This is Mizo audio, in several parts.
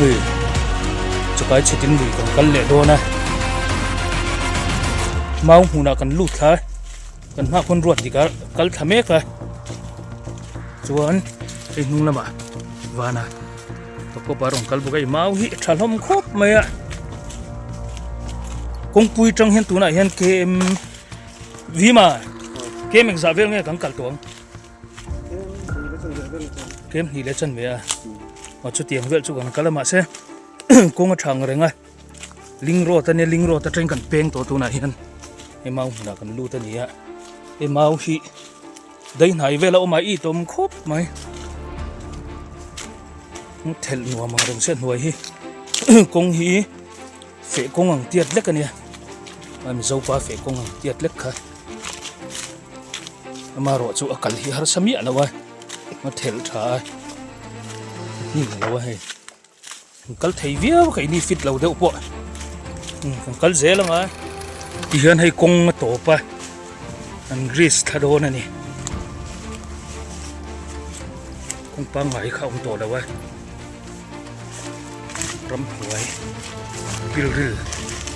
Hei chakai chhetin lui kan kal leh dawn a mau hmunah kan lut thla a kan hma khawn ruat dik a kal thla mek a chuan hei hnung lamah vana pakawpa rawn kal bawk a hei mau hi a tha hlawm khawp mai a kawngpui tang hian tunah hian km Vima km engzah vel nge kan kal tawh ang. Tlem hnih leh chan ve a aw chutiang vel chu kan kal a mahse kawng a thang reng a ling road ania ling road atangin kan peng tawh tunah hian hei mau hmunah kan lut a ni a hei mau hi dai hnai vel a awm a i tawm khawp mai thelh nuam ang reng se hnuai hi kawng hi feh kawng ang tiat lek ania a mizopa feh kawng ang tiat lek kha. Amaherawh chu a kal hi harsa miah lo a a thelh tha a hnim lo a hei kan kal thei viau a keini fit lo deuh pawh kan kal zel ang a tihian hei kawng a tawp a an grease thla dawn a ni kawng pangngai kha a awm tawh lo a. Ramhnuai pilril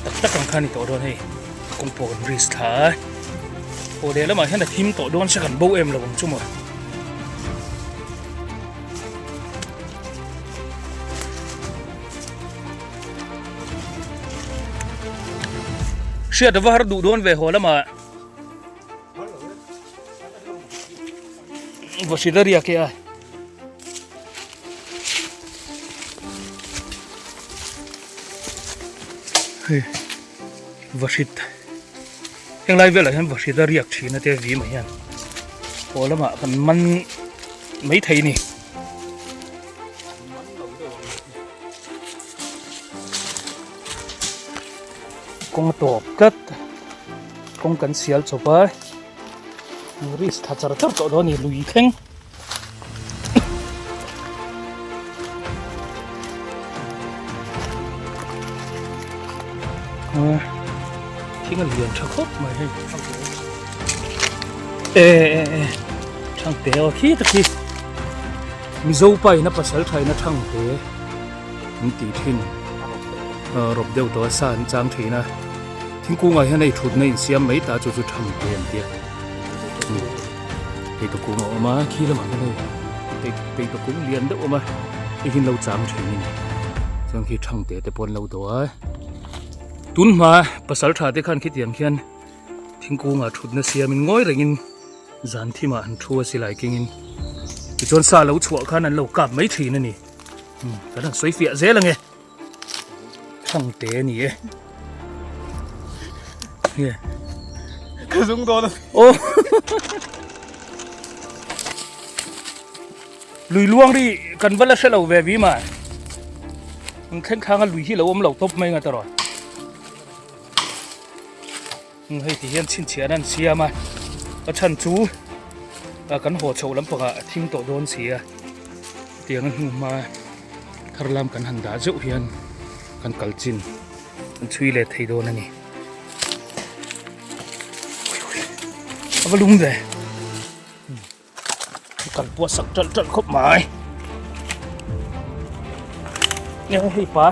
tak tak ang kha a ni tawh dawn hei kawng pawh kan risk thla a aw lehlamah hian a thim tawh dawn se kan bo em lo ang chu maw. Hriat a va har duh dawn ve haw lamah Vawhrilh a riak e a. Hei vahrit heng lai velah hian vahrit a riak thin a te vi mai hian haw lamah kan man mai thei a ni. Kawng a tawp tlat kawng kan sial chawp a risk tha char char tawh dawn a ni lui thleng. Thing a lian tha khawp mai hei e e e thangte aw khi ta khi Mizo pa in a pasal tha in a thangte an tih thin rawp deuh tawh a sa an chang thin a thingkungah hian hei thutna insiam mai ta chu chu thangte an tia. Peito kung a awm a khi lamah hian hei pei peito kung lian deuh a awm a hei hi an lo chang thin a ni chuan khi thangte te pawh an lo dawh a tun hma pasal tha te khan khitiang khian thingkungah thutna siamin ngawi rengin zan thimah an thu a silai kengin tichuan sa lo chhuah khan an lo kap mai thin a ni kan han sawi fiah zel ange. Thangte a ni e. Nge. Ka zung dawn a. Oh. Lui luang ri kan va la hre lo ve vi ma. An thleng thlang a lui hi lo awm lo tawp mai nga ta rawn. Hei ti hian chhinchhiahna an siam a, a chhan chu kan haw chhoh lampangah a thing tawh dawn si a, hetiang a hnu hma thar lam kan han dah zeuh hian kan kal chin kan chhui let thei dawn a ni. A va lum ve. Kan puah sak ṭalh ṭalh khawp mai. Nge hei pa.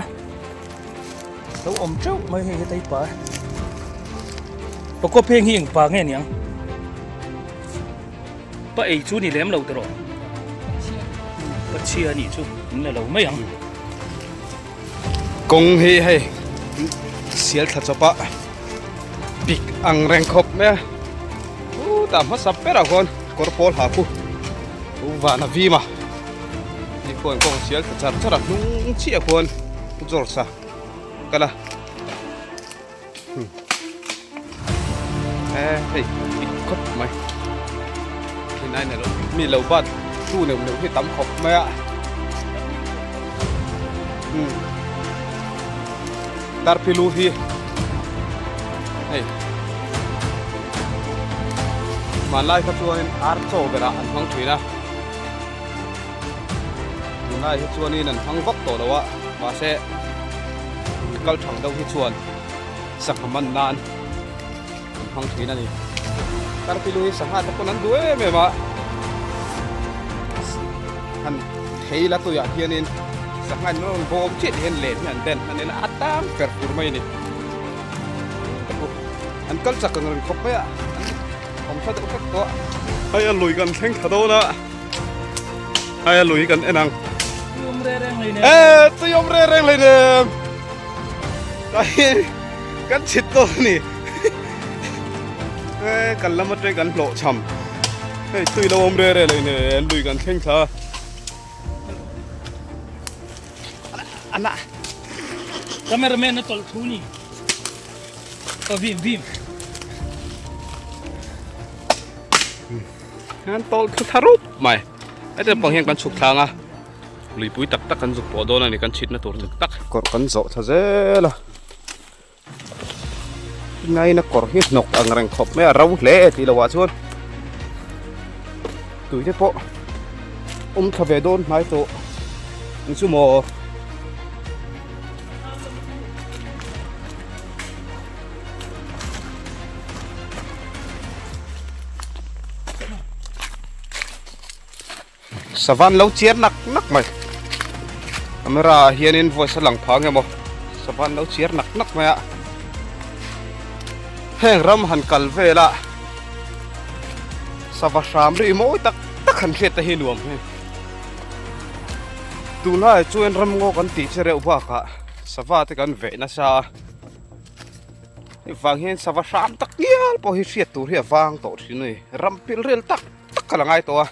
Lo awm teuh mai hei hetei pa. Pakua pheng hi eng pa nge niang? Pa ei chu ni lem lo tawh rawh. Pa chhia nih chu in la lo mai ang. Kawng hi hei sial thla chawp a pik ang reng khawp mai a chutah hmasa berah khawn kawr pawl ha khu vana vim a ni khuan kawng sial thla char char a hnung chiah khuan zawr sa kal a hei pik khawp mai thinai na lo mi lo bat tu neuh neuh hi tam khawp mai a tarpilu hi hei hmanlai kha chuanin ar chaw berah an hmang thin a tunlai hi chuanin an hmang vak tawh lo a mahse kal thang deuh hi chuan sangha man nan an hmang thin a ni. Tarpilu hi sangha te pawn an duh em em a, han thei la tuiah hianin Sangha in rawn bawm chiah tih hian len hi an den hman ila a tang fer fur mai a ni. An kal chak ang reng khawp mai a, an awm thla deuh hlek tawh a. Hei a lui kan thleng thla dawn a, hei a lui kan en ang. Tui awm reng reng hlei nem. E tui awm reng reng hlei nem. Tah hian kan chhit dawn a ni. E kan lam atang kan hlawh cham. Hei tui lo awm reng reng hlei nem lui kan thleng thla. Ana cameraman a tawlh thu ni ka vim vim an tawlh thu thla rup mai heti pang hian kan chhuk thlang a luipui tak tak kan zuk pawh dawn a ni kan chhitna tur tak tak kawrh kan zawh thla zel a ngaina kawr hi hnawk ang reng khawp mai a ro hle e tih loh ah chuan tui te pawh awm thla ve dawn hnai tawh ang chu maw. Savan lo chiar nak nak mai camera ah hianin voice a lang phang emaw savan lo chiar nak nak mai a heng ram han kal vel a sava hram ri mawi tak tak han hriat te hi nuam hi tunlai chuan ramngaw kan tih che reuh bakah sava te kan veh nasa a hei vang hian sava hram tak ngial pawh hi hriat tur hi a vang tawh thin a ni ram pil rel tak tak ka la ngai tawh a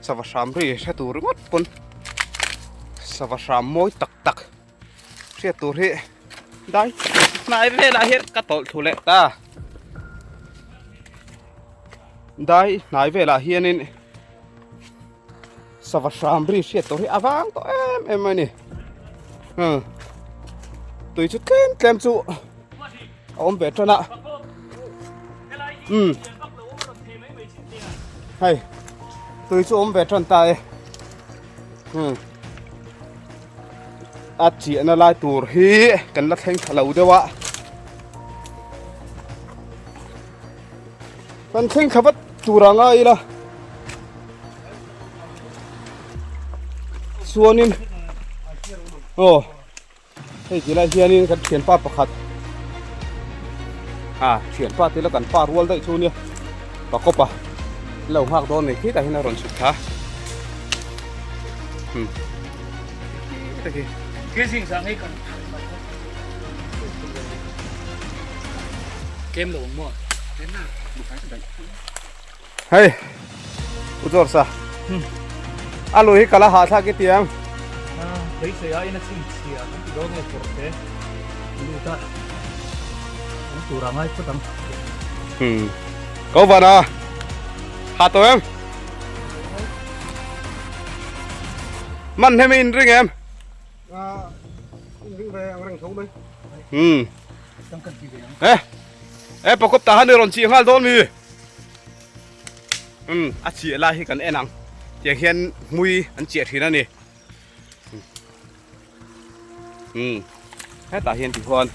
sava hram ri hre tur ringawt pawn sava hram mawi tak tak hriat tur hi dai hnai velah hian ka tawlh thlu leh ta dai hnai velah hianin sava hram ri hriat tur hi a vang tawh em em a ni tui chu tlem tlem chu a awm ve tan a umm hei tui chu awm ve tan ta e umm a chiahna lai tur hi kan la thleng thla lo deuh a kan thleng thla vat tur a ngai ila chuanin aw Hei ti lai hianin kan thianpa pakhat a thianpa te la kan pa rual daih chu nia pa kawp a lo nghak dawn nei khitah hian a rawn chhuk thla hmm Hei u George a a lui hi kala hahthlak i tiang beisei aiin a chhinchhiah kan ti dawn nge kawr te lut a awm tur a ngai phawt ang ko van a ha tawh em man hemi in ring em in ring ve ang reng tho mai e e pakawp tah han i rawn chih nghal dawn mi umm a chiah lai hi kan en ang tiang hian hmui an chiah thin a ni umm hetah hian tichuan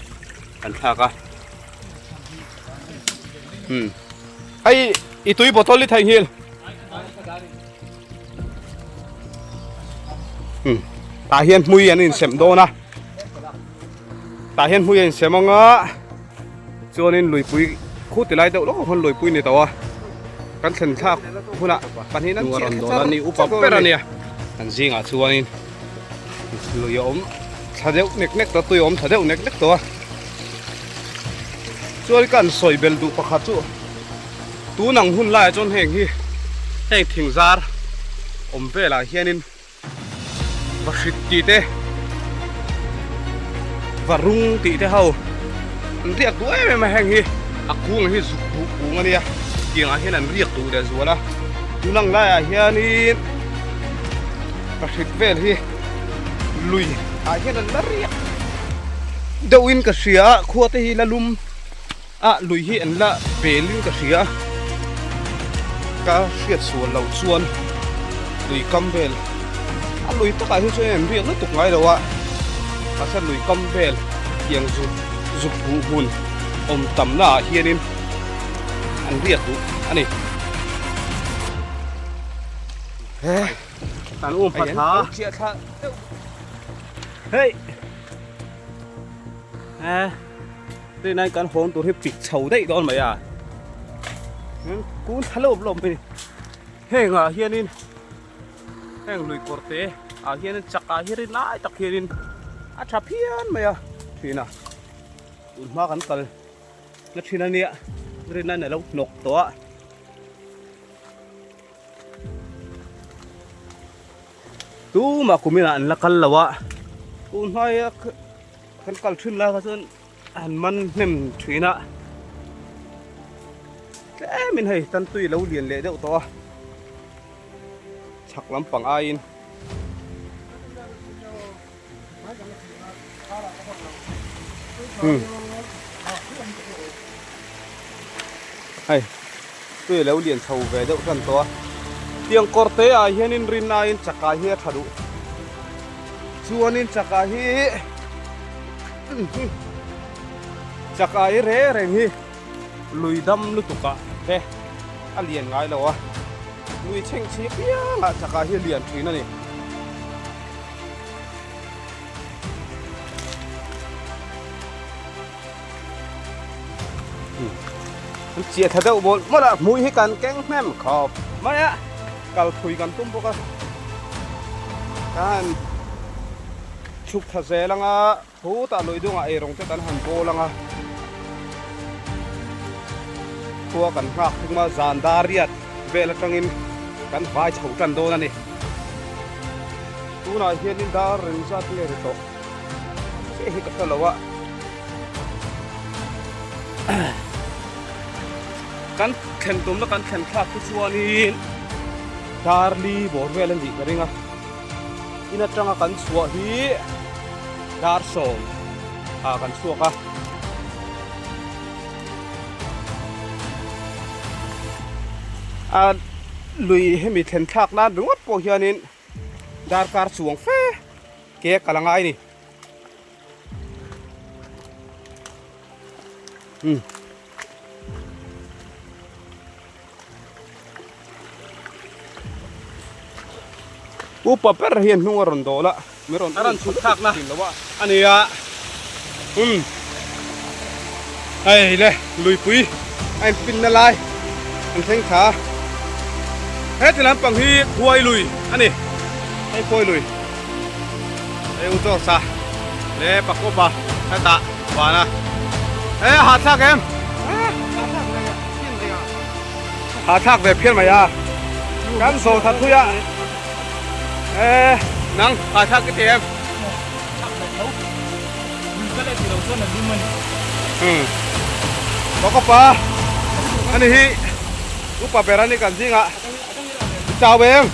an thlak a umm hei i tui bottle i theihnghilh umm tah hian hmui an insem dawn a tah hian hmui a insem ang a. Chuanin luipui khu ti lai deuh lawk hawn luipui ni tawh a, kan thlen thlak hunah pahnih an chiah kha char ni upa ber a nia. Kan zingah chuanin lui a awm thla deuh nek nek tawh a, tui a awm thla deuh nek nek tawh a. Chuan ka han sawi bel duh pakhat chu tun ang hun laiah chuan heng hi heng thingzar awm velah hianin Va hrit tih te va rung tih te ho an riak duh em em a heng hi a kung hi zuk duh kung a nia tiang ah hian an riak duh leh zual a tun ang laiah hianin va hrit vel hi lui ah hian an la riak deuh in ka hria a khua te hi la lum a lui hi an la bel in ka hria ka hriat sual loh chuan lui kam vel a lui takah hi chuan an riak lutuk ngai lo a mahse lui kam vel tiang zuk zuk buh hmun awm tam na ah hianin an riak duh a ni. An um phat ha. Hei eh rinai kan hawn tur hi pik chho daih dawn mai a kun tha lawm lawm mai hengah hianin heng lui kawr te ah hianin chakah hi rin lai tak hianin a tha phian mai a thin a tun hma kan kal na thin a nia rinaiin a lo hnawk tawh a. Tumah kumin ah an la kal lo a, tun hmaia kan kal thin lai kha chuan an man hnem thin a, tlemin hei tan tui lo lian leh deuh tawh a, chhak lampang aiin. Hei tui alo lian chho ve deuh tan tawh a tiang kawr te ah hianin rinaiin chakai hi a tha duh chuanin chakai hi chakai reng reng hi lui dam lutuk ah te a lian ngai lo a lui chheng chhi piang ah chakai hi a lian thin a ni. An chiah tha deuh mawlh mawlh a, hmui hi kan keng hnem khawp mai a, kal thui kan tum bawk a, kan chhuk tha zel ang a, khutah lui dungah eirawng te kan han bawl ang a, khua kan nghak thung a, zan dar riat vel atangin kan vai chho tan dawn a ni. Tunah hianin dar reng zat nge ri tawh chiah hi ka hre lo a. Kan thlen tumna kan thlen thlak hi chuanin dar li bawr vel a nih ka ring a. In atanga kan chhuah hi dar sawm ah kan chhuak a. A lui hemi thlen thlak nan ringawt pawh hianin darkar chuang fe ke a kal a ngai a ni. Umm. Upa ber hian hnung a rawn dawl a, mi rawn a rawn chhut thlak na a ni a. Umm. Hei le luipui a inpin na lai an thleng thla a. Heti lampang hi khuai lui a ni. Hei khuai lui. Hei u George-a leh Pakopa hetah van a. He a hahthlak em? Hahthlak ve phian mai a. Kan zo tha thui a. E nang hahthlak i ti em? Pakopa ani hi upa ber ani kan zingah. Chau em?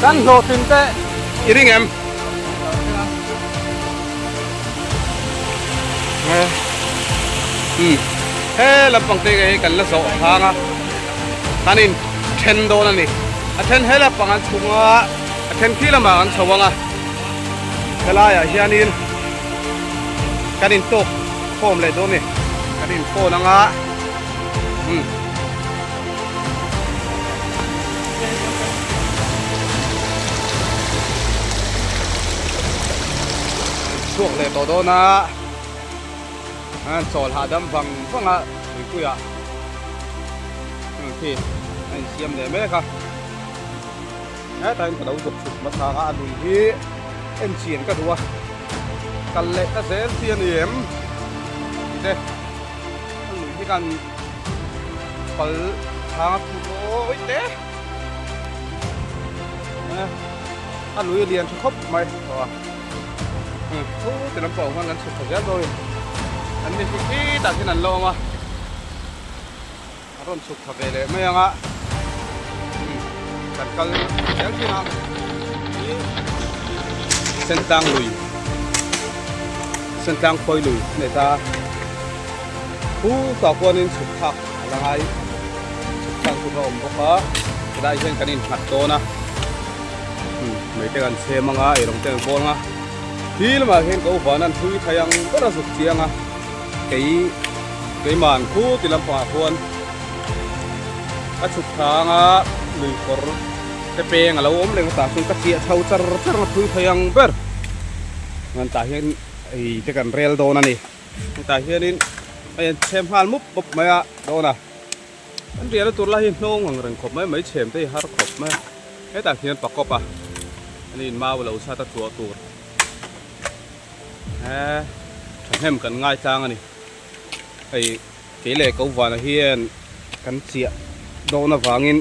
Kan hlawhtlin te i ring em? He lampang te hi kan la zawh thang a, kan in then dawn a ni. A then he lampang an chhung a, a then khi lamah kan chho ang a. Helaiah hianin kan in tawk khawm leh dawn a ni. Kan in phone ang a. Um. Chhuak leh tawh dawn a. An chawl hahdam vang vang a tuipuiah khi a insiam leh mek a. Hetah hian ka lo zuk chhuk hmasa a, a lui hi en chian ka duh a. Kal leh ta zel chi a ni em tih te. A lui hi kan pal thang a phut awih te a lui a lian tha khawp mai tawh a thu ti lampang khan kan chhuk tha zel dawn an ni hi khitah khian an la awm a a rawn chhuk tha ve leh mai ang a kan kal zel thin a Sentlang lui Sentlang khawi lui a nei ta Pu tah khuanin chhuk thlak a la ngai chhuk thlak tur a awm bawk a helai hian kan innghat dawn a mai te kan chhem anga eirawng te kan bawl anga hi lamah hian ka uvan an thui thei ang ber a zuk chiang a kei keimah an khu ti lampangah khuan a chhuk thla anga lui kawr. Te peng a lo awm reng a tah chuan ka chiah chho char char a thui thei ang ber. Chuan tah hian ei te kan rel dawn a ni. Hetah hianin a in chhem nghal mup mup mai a dawn a. Kan riahna tur lai hi hnawng ang reng khawp mai mai chhem te hi har khawp mai a. Hetah hian pakawp a ani in mau lo chhat a chhuah tur he thahnem kan ngai tlang a ni. Hei kei leh ko vana hian kan chiah dawn avangin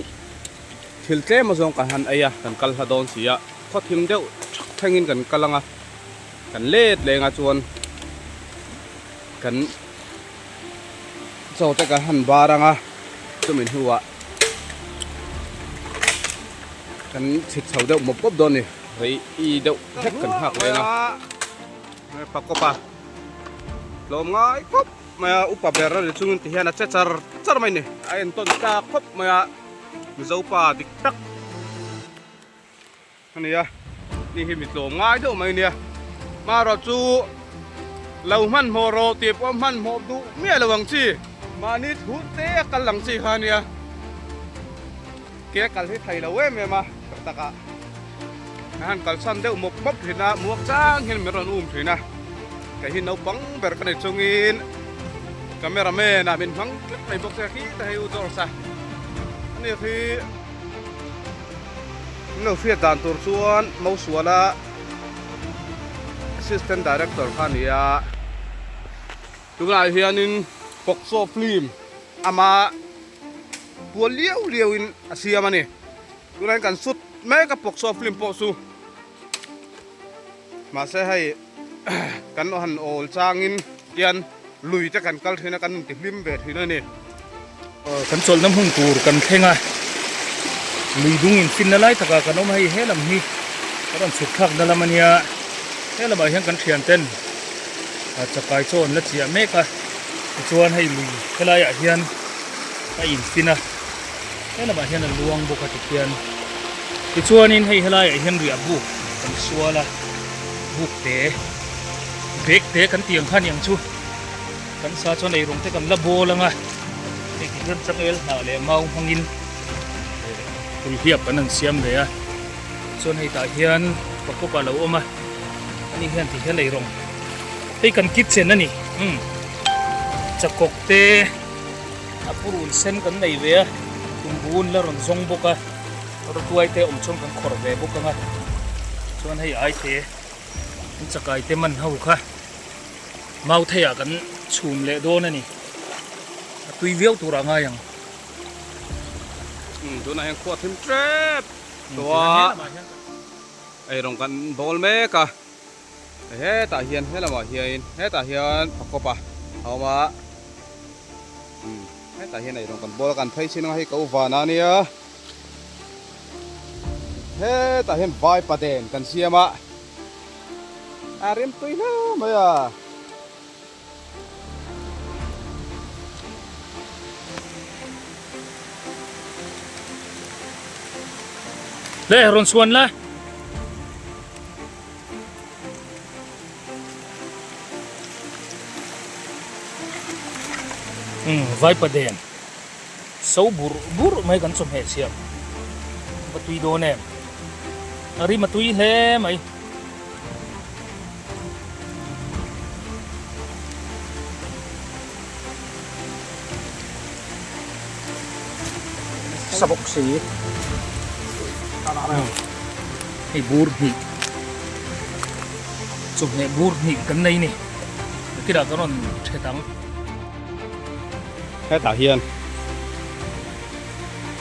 thil tlem azawng kan han ei a kan kal hla dawn si a khaw thim deuh thak thlengin kan kal ang a kan let leng a chuan kan chaw te kan han bar ang a chumi hnuah kan chhit chho deuh mawp mawp dawn a ni rei i deuh hlek kan nghak leng a pakawp a tlawm ngai khawp mai a upa ber a ni chungin ti hian a che char char mai a ni a entawn tlak khawp mai a mizo pa dik tak. A nia, ni hi mi tlawm ngai deuh mai nia. Marawh chu lo hmanhmawh rawh tih pawh hmanhmawh duh miah lo ang chi. Mahni thu te a kal ang chi kha a nia. Ke a kal hi thei lo em em a, tak tak ah. A han kalsan deuh mawp mawp thin a, muak chang hian min rawn um thin a. Kei hi naupang ber ka ni chungin camera man ah min hmang tlat mai bawk sia khi ta hei u George a. A ni khi. Min lo hriat dan tur chuan Mosuala Assistant Director kha a ni a, tunah hianin Pokso film ama pual liau liauin a siam a ni. Tunah hian kan shoot mek a Pokso film pawh chu mahse hei kan han awl changin tian lui te kan kal thin a kan inti hlim ve thin a ni. Kan chawlhna hmun tur kan thleng a, lui dung infinna lai takah kan awm a, hei he lam hi ka rawn chhuk thlakna lam a nia, he lamah hian kan thian ten chakai chaw an la chiah mek a, tichuan hei lui helaiah hian a infin a, he lamah hian a luang bawk a tikhian tichuanin hei helaiah hian riah buk kan sual a, buk te bag te kan tih ang kha aniang chu. Kan sa chuan eirawng te kan la bawl ang a, hei ti hian changel hnah leh mau hmangin kulhliap kan han siam ve a, chuan hei tah hian pakawp a lo awm a, ani hian ti hian eirawng hei kan kitchen a ni umm chakawk te a purun sen kan nei ve a, tumbun la rawn zawng bawk a, rawtuai te awm chuan kan khawrh ve bawk ang a, chuan hei ai te chakai te man ho kha. Mau theiah kan chhum leh dawn a ni. A tui viau tur ah ngai ang. Umm tunah hian khua thim tep tawh a, eirawng kan bawl mek a, hetah hian helamah hian hetah hian pakawp a awm a, umm hetah hian eirawng kan bawl a kan phei chin ang a hei ko van a nia, hetah hian vaipaden kan siam a. A rem tui hle mai a. Le rawn suan la. Um vaipa den so bur bur mai kan chawhmeh siam va tui dawn em a rim a tui hle mai. Sa bawk si. Hei bur hnih chawhmeh bur hnih kan nei ni nakinah kan rawn thet ang. Hetah hian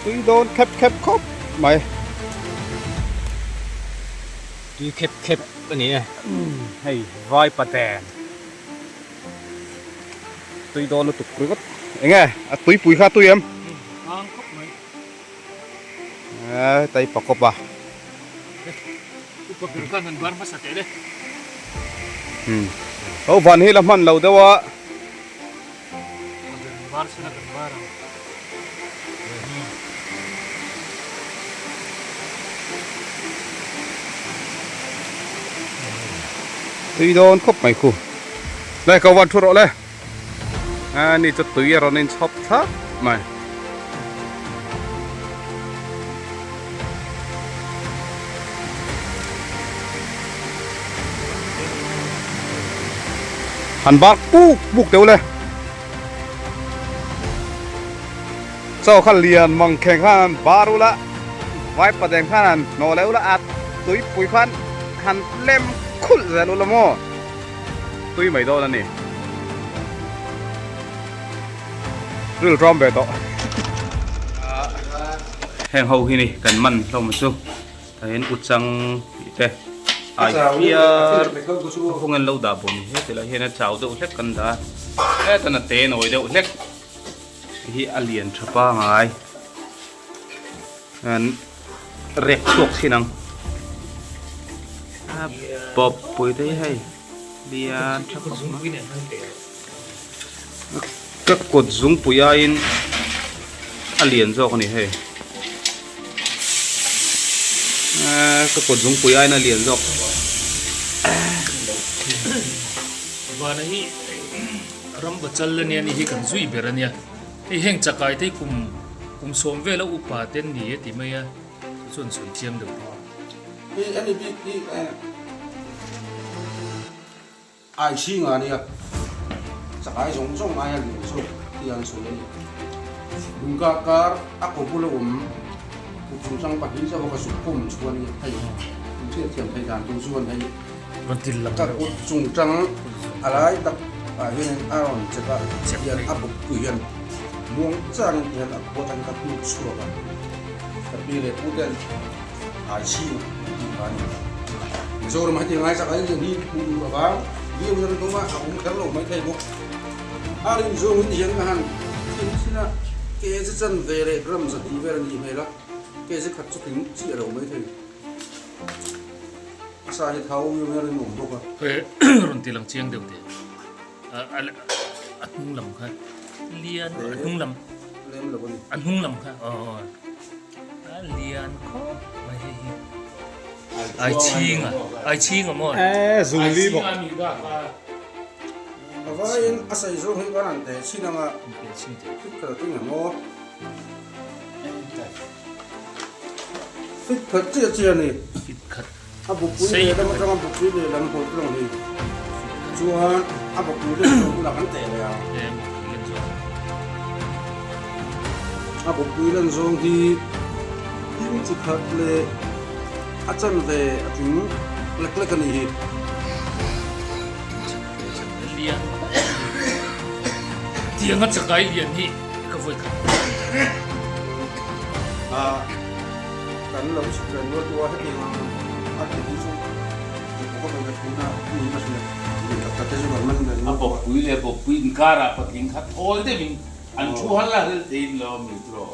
tui dawn khep khep khawp mai. Tui khep khep a ni e. Hei vai paten tui dawn lutuk ringawt. Enge a tuipui kha tui em? Hang khawp mai. E tai pakawp a. Upa ber khan han bar hmasa teh le. Ho van hi la hman lo deuh a. Bar sela kan bar ang. Tui dawn khawp mai khu. Le ko van thu rawh le. A ni chu tui a rawn in chhawp thlap mai. Han bar puk puk deuh le. Chaw kha lian mang kheng khan han bar ula, vaipa deng khan han hnawh leh ula, a tuipui khan han lem khulh zel ula maw? Tui mai dawn a ni. Ril ṭawm ve tawh. Heng ho hi ni kan man hlawm chu tah hian uchang tih te ai phiar a hung an lo dah bawm hi tilai hian a chau deuh hlek kan dah a hetan a te nawi deuh hlek hi a lian tha pangai an rek chhuak thin ang a pawp pui te hi hei lian tha khawp mai ka kut zungpui aiin a lian zawk a ni hei eee ka kut zungpui aiin a lian zawk. Vana hi ram bachal ania ni hi kan zui ber ania hei heng chakai te hi kum kum sawm vela upa te an ni e ti mai a chu chuan sawi chiang deuh te. Hei ani bik hi ai chhing a nia chakai zawng zawng aia lian zawk hi an sawi a ni. Lungka kar a kaw bula awm kut chungchang pahnih zauh a ka zuk pawm chuan hei hriatthiam theih dan tur chuan hei Ka kut chungchang a lai tak ah hianin a rawn chek a, hian a bawk pui hian muang changin ti hian a khua atangin ka hnuk chhuak a, ka pi leh pu ten ai chhing an tih kha a ni. Mizoram heti ngai chak ai lian hi hmuh duh avang viau in a rawn awm a, a awm kher lo mai thei bawk. A rin zawngin ti hian ka han thim thin a, ke chi chan ve leh gram 200 vel a nih hmel a, ke chi khat chu tling chiah lo mai thei. A sa hi thau viau hian a nuam bawk a. Rawn ti lang chiang deuh teh. A hnung lam kha lian a hnung lam. Lem lo a ni. A hnung lam kha aw a lian khawp mai hei hi. Ai chhing a ai chhing a maw. E zungli bawk. A vaiin a sei zawng hi kan han teh chhin anga. Teh chhin teh. Thik khat a tling ang aw. Fit khat chiah chiah a ni. Fit khat. A bukpui lehlam atanga bukpui lehlam hawi tlang hi chuan a bukpui leh zawng bulah kan teh leh ang. A bukpui lan zawng hi inchi khat leh a chanve a tling lek lek a nih hi. Lian tianga chakai lian hi ka vawi khat a kan lo chhuk ve nual tu a hetiang ang a ti hi chu ka vawi khat hmuhna ni ka hria ni tak tak te chu kan man ve A bawkpui leh bawkpui inkarah patling kha thawl deuhin an thu hal a hel theiin lo a mi tiraw.